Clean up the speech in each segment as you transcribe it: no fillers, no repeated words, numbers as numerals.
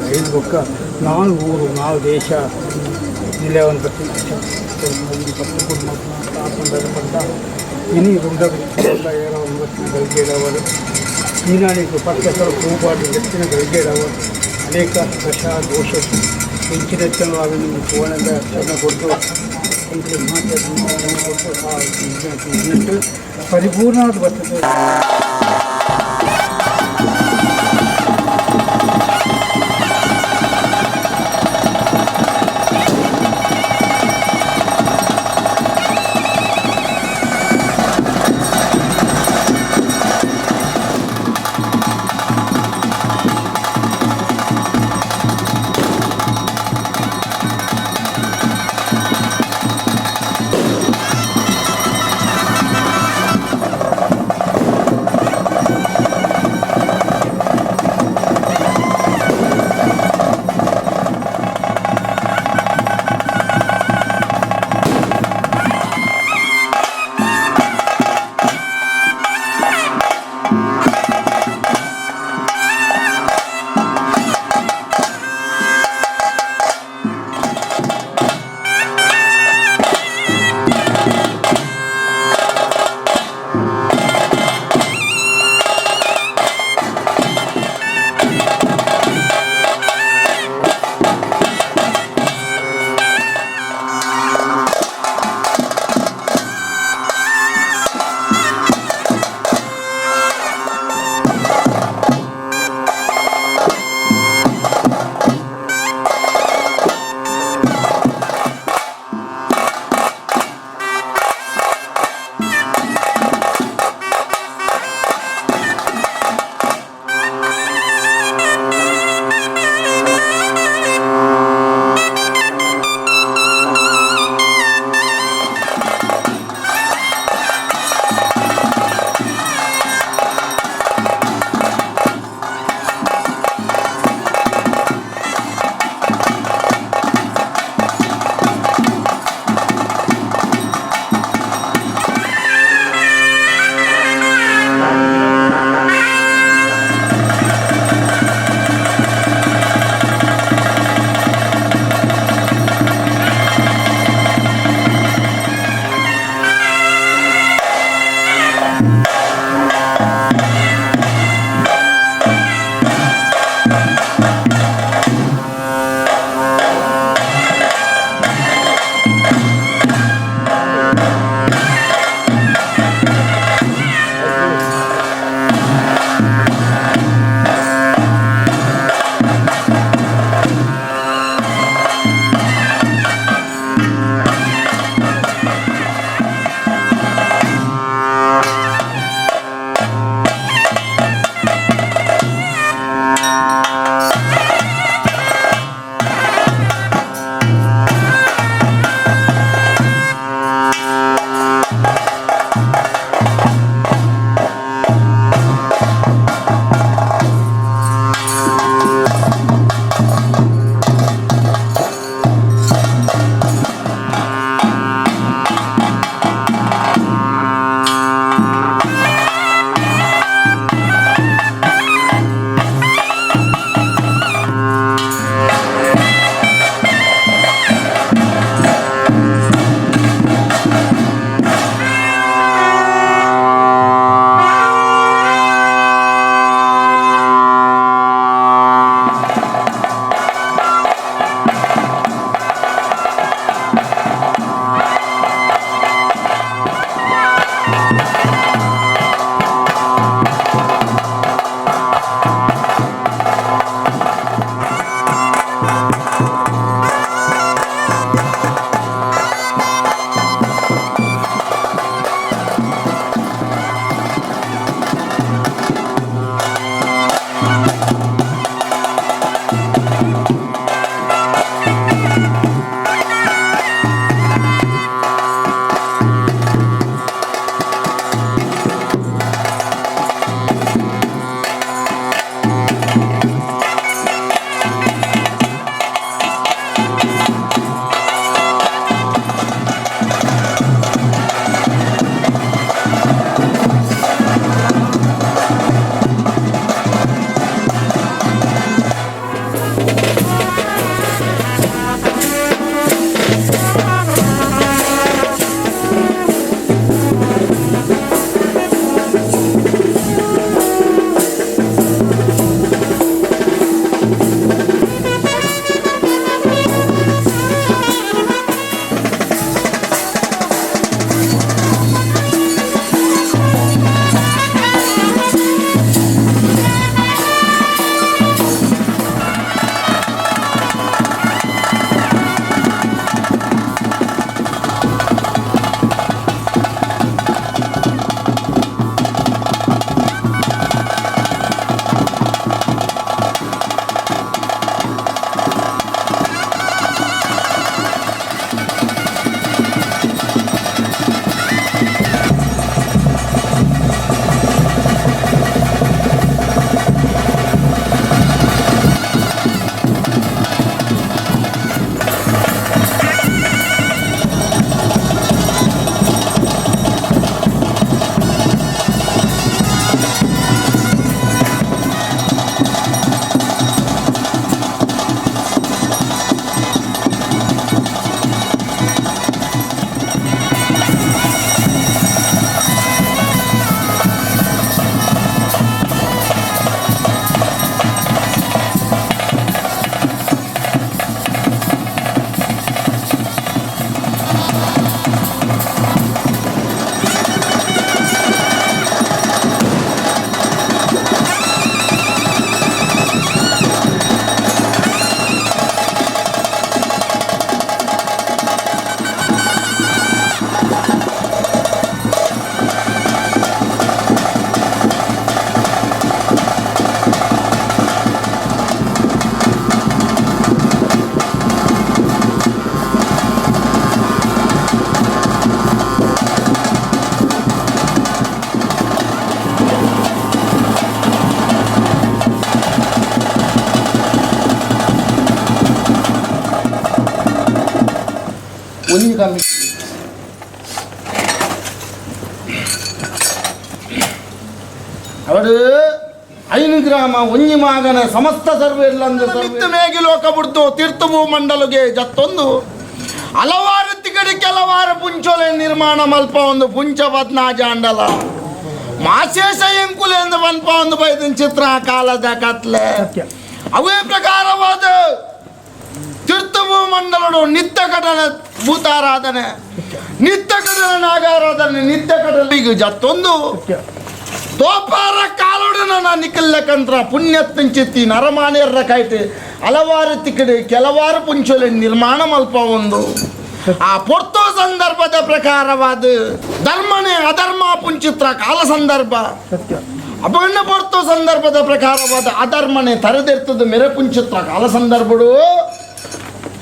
ಐದು ಬೊಕ್ಕ ನಾಲ್ ಊರು, ನಾಲ್ ದೇಶ ನಿಲೆಯವನ್ ಬತ್ತಿ ಪತ್ತು ಕುಟುಂಬ ಪಂಡ ಇನಿ ರುಂಡದ ಏರವನ್ ಬತ್ತಿ ಗಳಿಗೆಡವರು ಈನಾಡಿಗೆ ಪಕ್ಕದ ಪೂಪಾಡು ಎತ್ತಿನ ಗಳಿಗೆಡವರು ಅನೇಕ ದಶ ದೋಷ ಇಂಚಿನೆಚ್ಚನವಾಗಿ ನಿಮ್ಮ ಕೋಣದ ಅರ್ಚನೆ ಕೊಟ್ಟು ಎಂಕ್ಲೆ ಮಾತೆ ಕೊಟ್ಟು ಪರಿಪೂರ್ಣವಾದ ಬರ್ತದೆ. ಒಂಜಿ ಕಮ್ಮಿ ಅವರು ಐನು ಗ್ರಾಮ ಒಂಜಿ ಮಾಗನ ಸಮಸ್ತ ಸರ್ವೆ ಇಲ್ಲ ಮೇಗಿ ಲೋಕ ಬಿಡ್ತು ತೀರ್ಥಭೂ ಮಂಡಲಗೆ ಜತ್ತೊಂದು ಹಲವಾರು ತಿಗಡಿ ಕೆಲವಾರು ಪುಂಚೊಲೆ ನಿರ್ಮಾಣ ಮಲ್ಪ ಒಂದು ಪುಂಚ ಪದ್ನಾಜಾಂಡಲ ಮಾಶೇಷ ಎಂಕುಲೆಂದು ಪನ್ಪ ಒಂದು ಬೈದಿನ ಚಿತ್ರ ಕಾಲದ ಕತ್ಲೆ ಅವೇ ಪ್ರಕಾರವಾದ ತೀರ್ಥಭೂ ಮಂಡಲಡು ನಿತ್ಯ ಕಟನ ಭೂತಾರಾಧನೆ ನಿತ್ಯ ಕಟನ ನಾಗಾರಾಧನೆ ನಿತ್ಯ ಕಟಲಿಗೆ ಜತ್ತೊಂದು ತೋಪಾರ ಕಾಲೊಡನ ನಿಕ್ಕಲ್ಲಕಂತ್ರ ಪುಣ್ಯತ್ತಂಚಿತ್ತಿ ನರಮಾನ್ಯರ ಕಾಯ್ತು ಹಲವಾರು ತಿಕ್ಕಡಿ ಕೆಲವಾರು ಪುಂಚೊಲೆ ನಿರ್ಮಾಣ ಮಲ್ಪ ಒಂದು ಆ ಪೊರ್ತೋ ಸಂದರ್ಭದ ಪ್ರಕಾರವಾದ ಧರ್ಮನೇ ಅಧರ್ಮ ಪುಂಚಿತ್ರ ಕಾಲ ಸಂದರ್ಭ ಅಪಣ್ಣ ಪೊರ್ತೋ ಸಂದರ್ಭದ ಪ್ರಕಾರವಾದ ಅಧರ್ಮನೇ ತರೆದಿರ್ತದ ಮೆರೆ ಪುಂಚಿತ್ರ ಕಾಲ ಸಂದರ್ಭಡು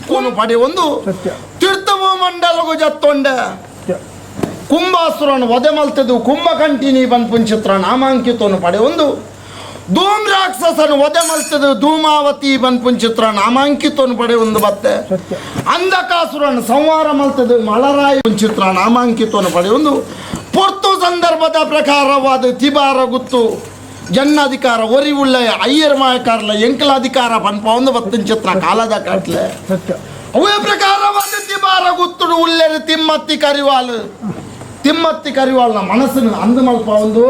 ಕೋನು ಪಡೆ ಒಂದು ತೀರ್ಥಭೂ ಮಂಡಲಗು ಜತ್ತೊಂಡ ಕುಂಭಾಸುರನು ವಧೆ ಮಲ್ತದು ಕುಂಭಕಂಟಿನಿ ಪುಂಚಿತ್ರ ನಾಮಾಂಕಿತವನ್ನು ಪಡೆ ಒಂದು ಧೂಮ್ ರಾಕ್ಷಸನು ವಧೆ ಮಲ್ತದು ಧೂಮಾವತಿ ಪುಂಚಿತ್ರ ನಾಮಾಂಕಿತವನ್ನು ಪಡೆ ಒಂದು ಬತ್ತೆ ಅಂಧಕಾಸುರನು ಸಂಹಾರ ಮಲ್ತದು ಮಳರಾಯಿ ಪುಂಚಿತ್ರ ನಾಮಾಂಕಿತವನ್ನು ಪಡೆ ಒಂದು ಪೊರ್ತು ಸಂದರ್ಭದ ಪ್ರಕಾರವಾದ ತಿಬಾರ ಗುತ್ತು ಜನ್ನಾಧಿಕಾರ ಒರಿವುಳ್ಳ ಅಯ್ಯರ್ ಮಾಯಕಾರ್ಲ ಎಂಕಲಾಧಿಕಾರ ಪನ್ಪ ಒಂದು ಬತ್ತಿನ ಕಾಲದ ಕಾಟ್ಲೆ ಅವೇ ಪ್ರಕಾರವಾದ ತಿಬಾರ ಗುತ್ತುಡು ಉಲ್ಲೆರು ತಿಮ್ಮತ್ತಿ ಕರಿವಾಲು ತಿಮ್ಮತ್ತಿ ಕರಿವಾಲ್ನ ಮನಸ್ಸನ್ನು ಅಂದು ಮಲ್ಪ ಒಂದು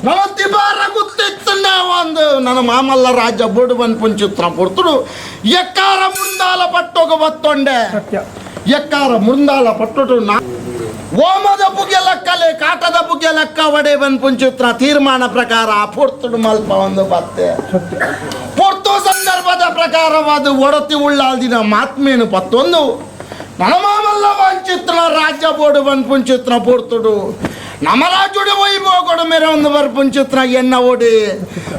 ನನ್ನ ತಿಬಾರ ಗುತ್ತಿತ್ತನ್ನ ಒಂದು ನನ್ನ ಮಾಮಲ್ಲ ರಾಜ್ಯ ಬೋಡು ಬಂದು ಪುಂಚಿತ್ರ ಪೊರ್ತುಡು ಎಕ್ಕಾರ ಮುಂದಾಲ ಪಟ್ಟೋಗ ಬತ್ತೊಂಡೆ ಎಕ್ಕಾರ ಮುಂದಾಲ ಪಟ್ಟೊಟು ನಾ ಓಮದ ಬುಗೆಲಕ್ಕಲೆ ಕಾಟದ ಬುಗೆಲಕ್ಕ ಒಡೆ ಬಂದು ಪುಂಚಿತ್ರ ತೀರ್ಮಾನ ಪ್ರಕಾರ ಪೊರ್ತುಡು ಮಲ್ಪ ಒಂದು ಬತ್ತೆ ಪೊರ್ತು ಸಂದರ್ಭದ ಪ್ರಕಾರವಾದ ಒಡತಿ ಉಳ್ಳಾಲ್ದಿನ ಮಾತ್ಮೇನು ಪತ್ತೊಂದು ನಮಮಲ್ಲ ವಂಚಿತ್ರ ರಾಜ್ಯ ಬೋಡು ಬಂದು ಪುಂಚಿತ್ರ ಪೊರ್ತುಡು ನಮ್ಮ ರಾಜ್ಯುಡು ವೈಭೋಗಡು ಮೇರೆ ಒಂದು ಬರ್ ಪುಂಚಿತ್ರ ಎನ್ನ ಓಡಿ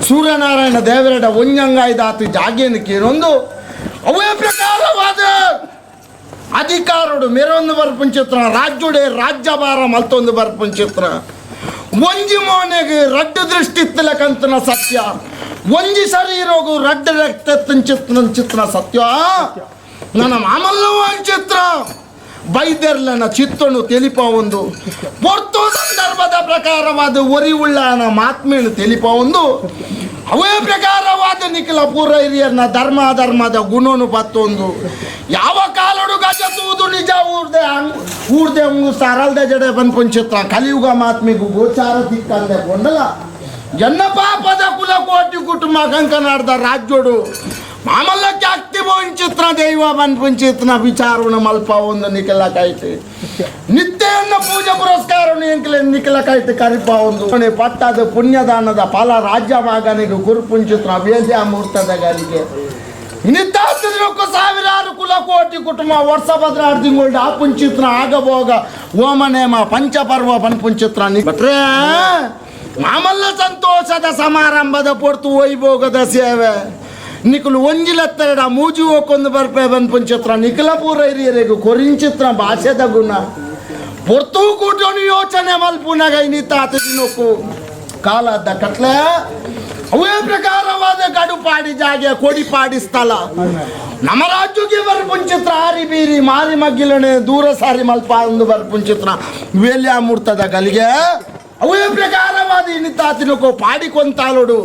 ಸೂರ್ಯನಾರಾಯಣ ದೇವರಡ ಒಂಜಂಗಾಯ್ದಾತು ಜಾಗೇನು ಕೇರೊಂದು ಅವೇ ಪ್ರಕಾರವಾದ ಅಧಿಕಾರುಡು ಮೇರೊಂದು ಬರ್ಪುಂಚಿತ್ರ ರಾಜ್ಯುಡೆ ರಾಜ್ಯಭಾರ ಮಲ್ತೊಂದು ಬರ್ಪುಂಚಿತ್ರ ಒಂಜಿ ಮೋನೆಗೆ ರಡ್ಡು ದೃಷ್ಟಿ ಇತ್ತಲಕಂತನ ಸತ್ಯ ಒಂಜಿ ಶರೀರೋಗು ರಡ್ಡು ರಕ್ತ ಚಿತ್ರ ಚಿತ್ರ ಸತ್ಯ ನನ್ನ ಮಾಮಲ್ಲವ ಚಿತ್ರ ಬೈದೆರ್ಲನ ಚಿತ್ತನು ತೆಲಿಪ ಒಂದು ಪೊರ್ತು ಸಂದರ್ಭದ ಪ್ರಕಾರವಾದ ಒರಿ ಉಳ್ಳನ ಮಾತ್ಮೇನು ತೆಲಿಪ ಒಂದು ಅವೇ ಪ್ರಕಾರವಾದ ನಿಖಿಲ ಪೂರ್ವ ಹಿರಿಯರ್ನ ಧರ್ಮ ಧರ್ಮದ ಗುಣನು ಪತ್ತೊಂದು ಯಾವ ಕಾಲಡು ಗಜ ತೂದು ನಿಜ ಊರ್ದೆ ಊರ್ದೆ ಸರಲ್ದೆ ಜಡೆ ಬಂದು ಪುಂಚಿತ್ರ ಕಲಿಯುಗ ಮಾತ್ಮಿಗೂ ಗೋಚಾರ ತಿಕ್ಕಂದೆ ಕೊಂಡಲ ಜನ್ನ ಪಾಪದ ಕುಲ ಕೋಟಿ ಕುಟುಂಬ ಕಂಕನಾಡ್ದ ರಾಜ್ಯೋಡು ಮಾಮಲ್ಲಕ್ಕೆ ಆಗ್ತಿ ಬೋಂಚಿತ್ರ ದೈವ ಬಂದು ಪುಂಚಿತ್ರ ವಿಚಾರವನ್ನು ಮಲ್ಪ ಒಂದು ನಿಖಲ ಕಾಯ್ತು ನಿತ್ಯವನ್ನು ಪೂಜೆ ಪುರಸ್ಕಾರ ನಿಖಲ ಕಾಯ್ತು ಕರಿಪ ಒಂದು ಪಟ್ಟದ ಪುಣ್ಯದಾನದ ಫಲ ರಾಜ್ಯ ಮಾಗನಿಗೆ ಗುರುಪುಂಚಿತ್ರ ವೇದ್ಯ ಮುಹೂರ್ತದ ಗಾಲಿಗೆ ನಿತ್ತಾತನಕ್ಕೂ ಸಾವಿರಾರು ಕುಲ ಕೋಟಿ ಕುಟುಂಬ ವರ್ಷ ಭದ್ರಾರು ತಿಂಗಳು ಆ ಪುಂಚಿತ್ರ ಆಗಭೋಗ ಓಮನೇಮ ಪಂಚಪರ್ವ ಪನ್ಪುಂಚಿತ್ರ ಭಟ್ರೆ ಮಾಮಲ್ಲ ಸಂತೋಷದ ಸಮಾರಂಭದ ಪೊರ್ತು ವೈಭೋಗದ ಸೇವೆ ನಿಖಲು ಒಂಜಿಲತ್ತೆರಡ ಮೂಜಿ ಹೋಗೊಂದು ಬರ್ಪೆ ಬಂದು ಪುಂಚಿತ್ರ ನಿಖಲ ಪೂರ ಹಿರಿಯರಿಗೂ ಕೊರಿಂಚಿತ್ರ ಭಾಷೆದ ಗುಣ ಪೊರ್ತು ಕೂಟೋನು ಯೋಚನೆ ಮಲ್ಪುನಗ ಇನ್ನಿತ್ತಾತ ದಿನಕ್ಕೂ ಕಾಲದ ಕಟ್ಲೆ ಅವೇ ಪ್ರಕಾರವಾದ ಗಡುಪಾಡಿ ಜಾಗೆ ಕೊಡಿಪಾಡಿ ಸ್ಥಳ ನಮ್ಮ ರಾಜ್ಯಕ್ಕೆ ಬರ್ಪುಂಚಿತ್ರ ಆರಿ ಬೀರಿ ಮಾರಿ ಮಗ್ಗಿಲನೆ ದೂರ ಸಾರಿ ಮಲ್ಪ ಒಂದು ಬರ್ಪುಂಚಿತ್ರ ವೇಲ್ಯ ಮೂರ್ತದ ಗಲಿಗೆ ಅವೇ ಪ್ರಕಾರವಾದ ಇನ್ನಿತ್ತಾತಿನಕ್ಕೋ ಪಾಡಿ ಕೊಂತಾಲೋಡು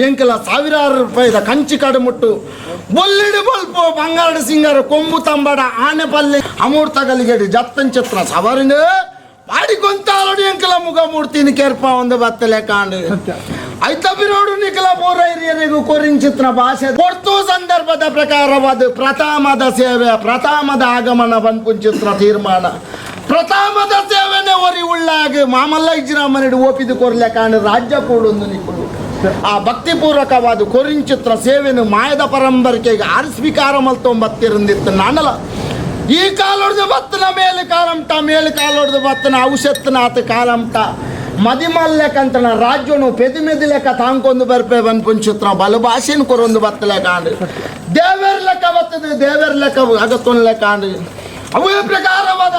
ಎಂಕಲ ಸಾವಿರಾರು ರೂಪಾಯಿದ ಕಂಚಿ ಕಡುಮುಟ್ಟು ಬೊಲ್ಲಿಡು ಬೊಲ್ಪು ಬಂಗಾರಡು ಸಿಂಗಾರ ಕೊಂಬು ತಂಬಡ ಆನೆಪಲ್ಲೆ ಅಮೂರ್ತ ಗಲಿಗೆಡು ಜತ್ತಂಚಿತ್ರ ಸವರಿನ ಪಾಡಿ ಕೊಂತಾಲೋಡು ಎಂಕಲ ಮುಗ ಮೂರ್ತಿನ ಕೇರ್ಪ ಒಂದು ಬತ್ತಲೆ ಕಾಂಡು ಐತ ಬಿರೋಡು ನಿಖಲ ಪೂರ ಹಿರಿಯರಿಗೂ ಕೊರಿಂಚಿತ್ರ ಭಾಷೆ ಪೊರ್ತು ಸಂದರ್ಭದ ಪ್ರಕಾರವಾದ ಪ್ರಥಮದ ಸೇವೆ ಪ್ರಥಮದ ಆಗಮನ ಬಂದ್ಪುಂಚಿತ್ರ ತೀರ್ಮಾನ ಪ್ರಥಮದ ಸೇವೆನೆ ಒರಿ ಉಳ್ಳಾಗ ಮಾಮಲ್ಲ ಇಜ್ರಾಮನಿಡು ಓಪಿದು ಕೊರ್ಲೆ ಕಾಣ ರಾಜ್ಯ ಕೂಡೊಂದು ನಿಕ್ಕುಡು ಆ ಭಕ್ತಿಪೂರ್ವಕವಾದ ಕೊರಿಂಚಿತ್ರ ಸೇವೆನು ಮಾಯದ ಪರಂಪರೆಗೆ ಆರ್ ಸ್ವೀಕಾರ ಮಲ್ತೊಂಬತ್ತಿರಂದಿತ್ತು ನಾನಲ್ಲ ಈ ಕಾಲೊಡ್ದು ಬತ್ತನ ಮೇಲೆ ಕಾಲಂಟ ಮೇಲೆ ಕಾಲೊಡ್ದು ಬತ್ತನ ಔಷತ್ನ ಆತ ಕಾಲಂಟ ಮದಿಮಲ್ಲೆಕಂತನ ರಾಜ್ಯನು ಪೆದಿಮೆದಿಲೆಕ್ಕ ತಾಂಕೊಂದು ಬರ್ಪೆ ಬಂದ್ ಪುಂಚಿತ್ರ ಬಲು ಭಾಷೆನು ಕೊರೊಂದು ಬತ್ತಲೆ ಕಾಂಡು ದೇವರ ಲೆಕ್ಕ ಬರ್ತದೆ ದೇವರ ಲೆಕ್ಕ ಅಗತ್ತೊಂದು ಲೆಕ್ಕ ಅವೇ ಪ್ರಕಾರವಾದ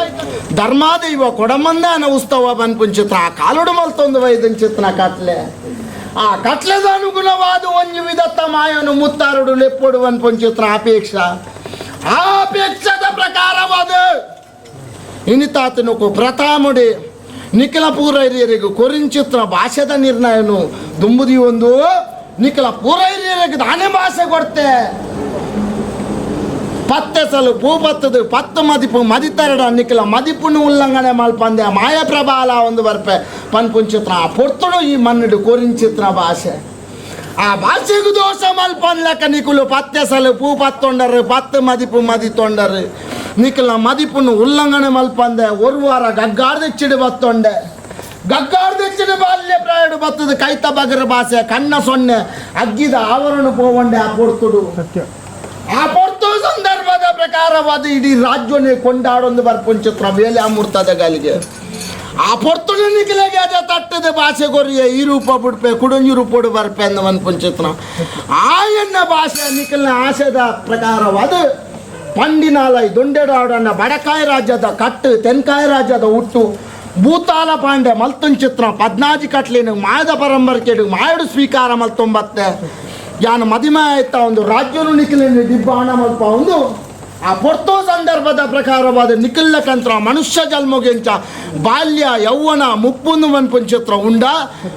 ಧರ್ಮಾದೈವ ಕೊಡಮಂದಾನ ಉತ್ಸವ ಬಂದ್ ಪುಂಚಿತ್ರ ಆ ಕಾಲುಡು ಮಲ್ತೊಂದು ವೈದಂಚಿತ್ರ ಕಟ್ಲೆ ಆ ಕಟ್ಲೆದ ಅನುಗುಣವಾದ ಒಂಜಿ ವಿಧತ್ತ ಮಾಯನು ಮುತ್ತಾರುಡು ಲೆಪ್ಪೊಡು ಬಂದ್ ಪುಂಚಿತ್ರ ಅಪೇಕ್ಷ ಆ ಅಪೇಕ್ಷದ ಪ್ರಕಾರವಾದ ಇನಿತಾತನಕು ಪ್ರತಾಮುಡಿ ನಿಖಿಲ ಪೂರೈರಿಯರಿಗೆ ಕೊರಿಂಚಿತ್ರ ಭಾಷೆದ ನಿರ್ಣಯನು ದುಂಬುದಿ ಒಂದು ನಿಖಿಲ ಪೂರೈರಿಯರಿಗೆ ದಾನೆ ಭಾಷೆ ಕೊಡ್ತೆ ಪತ್ತೆ ಸಲು ಪೂ ಪತ್ತದು ಪತ್ತು ಮದಿಪು ಮದಿತರಡ ನಿಖಿಲ ಮದಿಪುನು ಉಲ್ಲಂಘನೆ ಮಲ್ಪಂದೆ ಮಾಯಪ್ರಬಾಲ ಒಂದು ಬರ್ಪೆ ಪನ್ಪುಂಚಿತ್ರ ಆ ಪೊರ್ತುಡು ಈ ಮನ್ನುಡು ಕೊರಿಂಚಿತ್ರ ಭಾಷೆ ಆ ಭಾಷೆಗೂ ದೋಷ ಮಲ್ಪನ್ಲಕ್ಕ ನಿಕುಲು ಪತ್ತೆ ಸಲು ಪೂ ಪತ್ತೊಂಡರು ಪತ್ತು ಮದಿಪು ಮದಿ ತೊಂಡರು ನಿಖಿಲ ಮದಿಪುನು ಉಲ್ಲಂಘನೆ ಮಲ್ಪಂದೆ ಒಂದು ವಾರ ಗಗ್ಗಾರ್ದೆಚ್ಚಿಡು ಬತ್ತೊಂಡೆ ಗಗ್ಗಾರ್ದೆಚ್ಚಿಡು ಬಾಲ್ಯ ಪ್ರಾಯಡು ಬತ್ತದ ಕೈತ ಬಗರ ಭಾಷೆ ಕಣ್ಣ ಸೊನ್ನೆ ಅಗ್ಗಿದ ಆವರಣ ಪೋವಂಡೆ ಆ ಪೊರ್ತುಡು ಸತ್ಯ ಆ ಪೊರ್ತು ಸಂದರ್ಭದ ಪ್ರಕಾರವಾದ ಇಡೀ ರಾಜ್ಯನೇ ಕೊಂಡಾಡೊಂದು ಬರ್ಪುಂಚಿತ್ರ ವೇಲೆ ಅಮೂರ್ತದ ಗಾಲಿಗೆ ಆ ಪೊರ್ತುಡು ನಿಖಿಲಗೆ ಅದ ತಟ್ಟದ ಭಾಷೆ ಕೊರಿಯ ಈ ರೂಪ ಬಿಡ್ಪೆ ಕುಡಂಜಿ ರೂಪೋಡು ಬರ್ಪೆ ಅಂದ ಪಂಚಿತ್ರ ಆಯನ್ನ ಭಾಷೆ ನಿಖಿಲ್ನ ಆಶಯದ ಪ್ರಕಾರವಾದ ಪಂಡಿನಾಲೈ ದೊಂಡೆಡಾಡನ್ನ ಬಡಕಾಯಿ ರಾಜ್ಯದ ಕಟ್ಟು ತೆನ್ಕಾಯಿ ರಾಜ್ಯದ ಹುಟ್ಟು ಭೂತಾಲ ಪಾಂಡೆ ಮಲ್ತುಂಚಿತ್ರ ಪದ್ನಾಜಿ ಕಟ್ಲಿನ ಮಾಯದ ಪರಂಬರ್ಕೆಡು ಮಾಯಡು ಸ್ವೀಕಾರ ಮಲ್ತೊಂಬತ್ತೆ ಯಾನು ಮದಿಮ ಆಯ್ತ ಒಂದು ರಾಜ್ಯನು ನಿಖಿಲಿನ ದಿಬ್ಬಾಣ ಮಲ್ಪ ಒಂದು ಆ ಪೊರ್ತೋ ಸಂದರ್ಭದ ಪ್ರಕಾರವಾದ ನಿಖಿಲ್ಲಕಂತ್ರ ಮನುಷ್ಯ ಜನ್ಮಗೆಂಚ ಬಾಲ್ಯ ಯೌವನ ಮುಪ್ಪುಂದು ಮನ್ಪುಂಚಿತ್ರ ಉಂಡ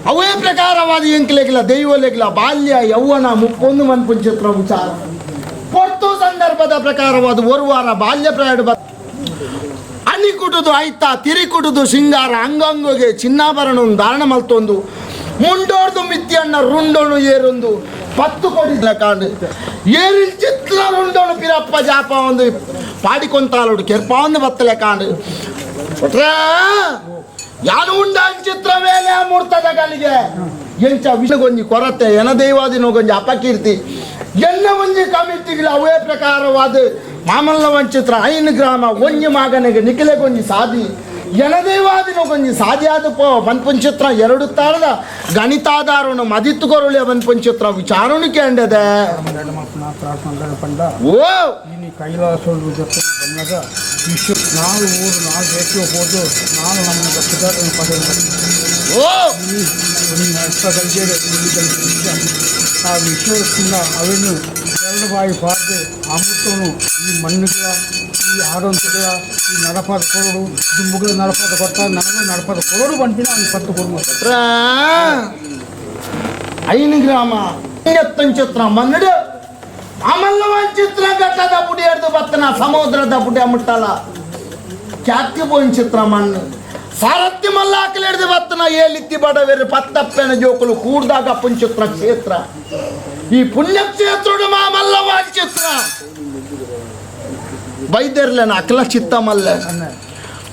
ಅವೇ ಪ್ರಕಾರವಾದ ಎಂಕ್ಲೆಗಿಲ್ಲ ದೈವಲೆಗಿಲ್ಲ ಬಾಲ್ಯ ಯೌವನ ಮುಪ್ಪೊಂದು ಮನ್ಪುಂಚಿತ್ರ ವಿಚಾರ ಪೊರ್ತು ಸಂದರ್ಭದ ಪ್ರಕಾರವಾದ ಒಂದು ವಾರ ಬಾಲ್ಯ ಪ್ರಯಾಣ ಅನಿ ಕುಟುದು ಆಯ್ತಾ ತಿರಿ ಕುಟುದು ಸಿಂಗಾರ ಅಂಗಂಗೋಗೆ ಚಿನ್ನಾಭರಣ ಧಾರಣ ಮಲ್ತೊಂದು ಮುಂಡೋರ್ದು ಮಿತ್ತಿಯನ್ನ ರುಂಡೋಣು ಏರೊಂದು ಪತ್ತು ಕೊಡಿ ಕಾಂಡು ಏರಿನ ಚಿತ್ರ ರುಂಡೋಣು ಪಿರಪ್ಪ ಜಾಪ ಒಂದು ಪಾಡಿಕೊಂತಾಲೋಡು ಕೆರ್ಪ ಒಂದು ಬತ್ತಲೆ ಕಾಂಡು ಕೊಟ್ರೆ ಯಾನು ಉಂಡ ಚಿತ್ರ ಮೇಲೆ ಮೂರ್ತದ ಗಲಿಗೆ ಎಂಚ ವಿಷಗೊಂಜಿ ಕೊರತೆ ಎನದೈವಾದಿನೋ ಗೊಂಜಿ ಅಪಕೀರ್ತಿ ಎನ್ನ ಒಂಜಿ ಕಮಿಟಿಗಳ ಅವೇ ಪ್ರಕಾರವಾದ ಮಾಮಲ್ಲ ವಂಚಿತ್ರ ಐನು ಗ್ರಾಮ ಒಂಜಿ ಮಾಗನಿಗೆ ನಿಖಿಲೆ ಗೊಂಜಿ ಸಾದಿ ಎನದೈವಾದಿನ ಗೊಂಜಿ ಸಾದಿಯಾದ ಪೋ ಪನ್ಪುಂಚಿತ್ರ ಎರಡು ತಾರದ ಗಣಿತಾಧಾರನು ಮದಿತ್ತುಕೊರುಳಿಯ ಪನ್ಪುಂಚಿತ್ರ ವಿಚಾರಣಕ್ಕೆ ಅಂಡದೆ ಪ್ರಾರ್ಥನೆ ಪಂಡ ಓ ಇನಿ ಕೈಲಾಸದ ಜೊತೆ ಬಂದಾಗ ವಿಶ್ವ ನಾಲ್ ಊರು ನಾಲ್ ದೇಶ ಹೋದು ನಾನು ನಮ್ಮ ಸುಧಾರಣೆ ಪಡೆದ ಓ ಆ ವಿಶ್ವದಿಂದ ಅವನ್ನು ಎರಡು ಬಾಯಿ ಪಾಡ್ದು ಅಮೃತನು ಈ ಮಣ್ಣುಗಳ ಈ ಆಡೋಂತಗಳ ಈ ನಡಪಾದ ಕೊರಡು ದುಂಬುಗಳ ನಡಪಾದ ಕೊಟ್ಟ ನನಗೂ ನಡಪಾದ ಕೊರಡು ಬಂಟಿನ ಅವ್ನು ಪಟ್ಟು ಕೊಡು ಐನು ಗ್ರಾಮ ಚಿತ್ರ ಮನ್ನಡು ಅಮಲ್ಲವನ್ ಚಿತ್ರ ಘಟ್ಟದ ಪುಡಿ ಹಿಡ್ದು ಬತ್ತನ ಸಮುದ್ರದ ಪುಡಿ ಮುಟ್ಟಲ ಖ್ಯಾತಿ ಪೋಯಿನ ಚಿತ್ರ ಮಣ್ಣು ಸಾರಥ್ಯ ಮಲ್ಲಾಕಲಿ ಹಿಡ್ದು ಬತ್ತನ ಏಲಿತ್ತಿ ಬಡವೇರು ಪತ್ತಪ್ಪೆನ ಜೋಕುಲು ಕೂಡ್ದಾಗ ಪುಂಚಿತ್ರ ಕ್ಷೇತ್ರ ಈ ಪುಣ್ಯಕ್ಷೇತ್ರುಡು ಮಾಮಲ್ಲವಾನ್ ಚಿತ್ರ ಬೈದೆರ್ಲೆನ ಅಖಿಲ ಚಿತ್ತ ಮಲ್ಲೆ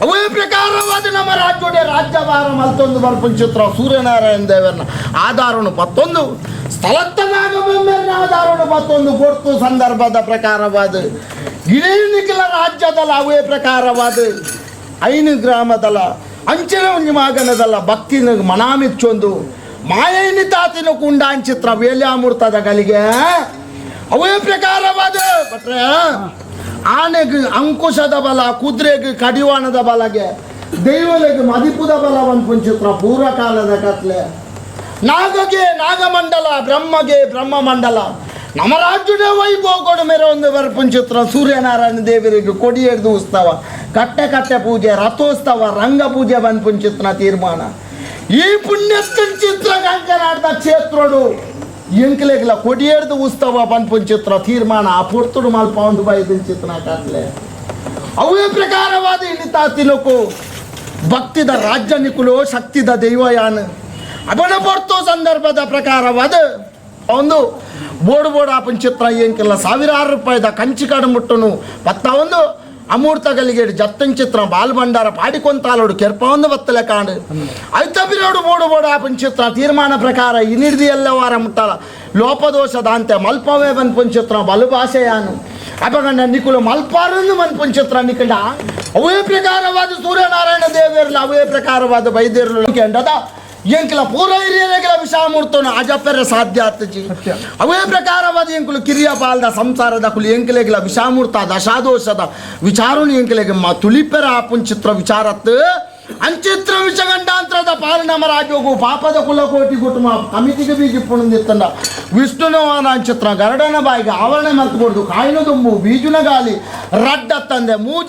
ಅವೇ ಪ್ರಕಾರವಾದ ನಮ್ಮ ರಾಜ್ಯೋಡೆ ರಾಜ್ಯಭಾರ ಮಲ್ತೊಂದು ಬರ್ಪುಂಚಿತ್ರ ಸೂರ್ಯನಾರಾಯಣ ದೇವರನ್ನ ಆಧಾರನು ಪತ್ತೊಂದು ಸ್ಥಳತ್ತ ನಾಗಬೊಮ್ಮೆರ್ನ ಆಧಾರನು ಪತ್ತೊಂದು ಕೊಡ್ತು ಸಂದರ್ಭದ ಪ್ರಕಾರವಾದ ಇಡೀ ನಿಖಿಲ ರಾಜ್ಯದಲ್ಲ ಅವೇ ಪ್ರಕಾರವಾದ ಐನು ಗ್ರಾಮದಲ್ಲ ಅಂಚಿನ ಒಂಜಿ ಮಾಗನದಲ್ಲ ಭಕ್ತಿನ ಮನಾಮಿಚ್ಚೊಂದು ಮಾಯೈನಿ ತಾತಿನ ಕುಂಡಾಂಚಿತ್ರ ವೇಲ್ಯಾಮೂರ್ತದ ಗಲಿಗೆ ಅವೇ ಪ್ರಕಾರವಾದ ಭಟ್ರೆ ಆನೆಗೆ ಅಂಕುಶದ ಬಲ ಕುದುರೆಗೆ ಕಡಿವಾಣದ ಬಲಗೆ ದೈವಲೆಗೆ ಮದಿಪುದ ಬಲ ಪುಂಚಿತ್ರ ಪೂರ್ವಕಾಲದ ಕತ್ಲೆ ನಾಗಗೆ ನಾಗಮಂಡಲ ಬ್ರಹ್ಮಗೆ ಬ್ರಹ್ಮಮಂಡಲ ನಮ್ಮ ರಾಜ್ಯದ ವೈಭೋಗಡು ಮೇರೆ ಒಂದು ಪುಂಚಿತ್ರ ಸೂರ್ಯನಾರಾಯಣ ದೇವರಿಗೆ ಕೊಡಿ ಹಿಡಿದು ಉತ್ಸವ ಕಟ್ಟೆ ಕಟ್ಟೆ ಪೂಜೆ ರಥೋತ್ಸವ ರಂಗ ಪೂಜೆ ಬಂದ್ ಪುಂಚಿತ್ರ ತೀರ್ಮಾನ ಈ ಪುಣ್ಯಸ್ಥನ ಚಿತ್ರ ಕಂಕನಾಡ್ದ ಕ್ಷೇತ್ರಡು ಎಂಕ್ಲೆಗ್ಲ ಕೊಡಿಯೇರ್ದು ಉತ್ಸವ ಪನ್ಪುಂಚಿತ್ರ ತೀರ್ಮಾನ ಆ ಪೊರ್ತುಡು ಮಲ್ಪ ಒಂದು ಬೈದಿನ ಚಿತ್ರ ಕತ್ಲೆ ಅವೇ ಪ್ರಕಾರವಾದ ಇನ್ನಿತಾ ತಿಲುಕು ಭಕ್ತಿದ ರಾಜ್ಯ ನಿಕುಲು ಶಕ್ತಿದ ದೈವಯಾನ ಅವನ ಪೊರ್ತು ಸಂದರ್ಭದ ಪ್ರಕಾರವಾದ ಒಂದು ಬೋಡು ಬೋಡು ಆಪನ್ ಚಿತ್ರ ಎಂಕೆಲ್ಲ ಸಾವಿರಾರು ರೂಪಾಯಿದ ಕಂಚಿ ಕಾಡು ಪತ್ತ ಒಂದು ಅಮೂರ್ತ ಗಲಿಗೇಡು ಜತ್ತನ್ ಚಿತ್ರ ಬಾಲ್ ಭಂಡಾರ ಪಾಡಿಕೊಂತಾಲೋಡು ಕೆರ್ಪ ಒಂದು ಬತ್ತಲೆ ಕಾಂಡು ಐತ ಬಿರೋಡು ಬೋಡು ಬೋಡು ಆಪನ್ ಚಿತ್ರ ತೀರ್ಮಾನ ಪ್ರಕಾರ ಇನಿಡ್ದಿ ಎಲ್ಲ ವಾರ ಮುಟ್ಟಲ ಲೋಪದೋಷದಾಂತೆ ಮಲ್ಪವೇ ಬನ್ ಪುಂಚಿತ್ರ ಬಲು ಭಾಷೆಯಾನು ಅಪಗಂಡ ನಿಕುಲು ಮಲ್ಪಾರನ್ನು ಮನ್ ಪುಂಚಿತ್ರ ನಿಕಂಡ ಅವೇ ಪ್ರಕಾರವಾದ ಸೂರ್ಯನಾರಾಯಣ ದೇವೇರ್ಲ ಅವೇ ಪ್ರಕಾರವಾದ ಬೈದೇರ್ಲು ಕೆಂಡದ ಎಂಕ್ಲ ಪೂರ ಹಿರಿಯರೆಗಳ ವಿಷಾಮೂರ್ತನು ಅಜಪೆರೆ ಸಾಧ್ಯ ಆತಜಿ. ಅವೇ ಪ್ರಕಾರವಾದ ಎಂಕುಲು ಕಿರಿಯ ಪಾಲ್ದ ಸಂಸಾರದ ಕುಲು ಎಂಕಲೆಗಿಲ ವಿಷಾಮೂರ್ತ ದಶಾದೋಷದ ವಿಚಾರಣೆ ಎಂಕಲೆಗೆ ಮ ತುಳಿಪೆರ ಆಪುಂಚಿತ್ರ ವಿಚಾರತ್ ಅಂಚಿತ್ರ ವಿಷಗಂಡಾಂತರದ ಪಾಲನಮ ರಾಜೋಗು ಪಾಪದ ಕುಲಕೋಟಿ ಕುಟುಂಬ ಕಮಿಟಿಗೆ ಬೀಜಿ ಪುಣಂದಿತ್ತಂಡ ವಿಷ್ಣುನವನ ಅಂಚಿತ್ರ ಗರಡನ ಬಾಯಿಗೆ ಆವರಣೆ ಮಲ್ತು ಕೊಡ್ದು ಕಾಯಿನ ದುಂಬು ಬೀಜುನ ಗಾಲಿ ರಡ್ಡ ತಂದೆ ಮೂಜ.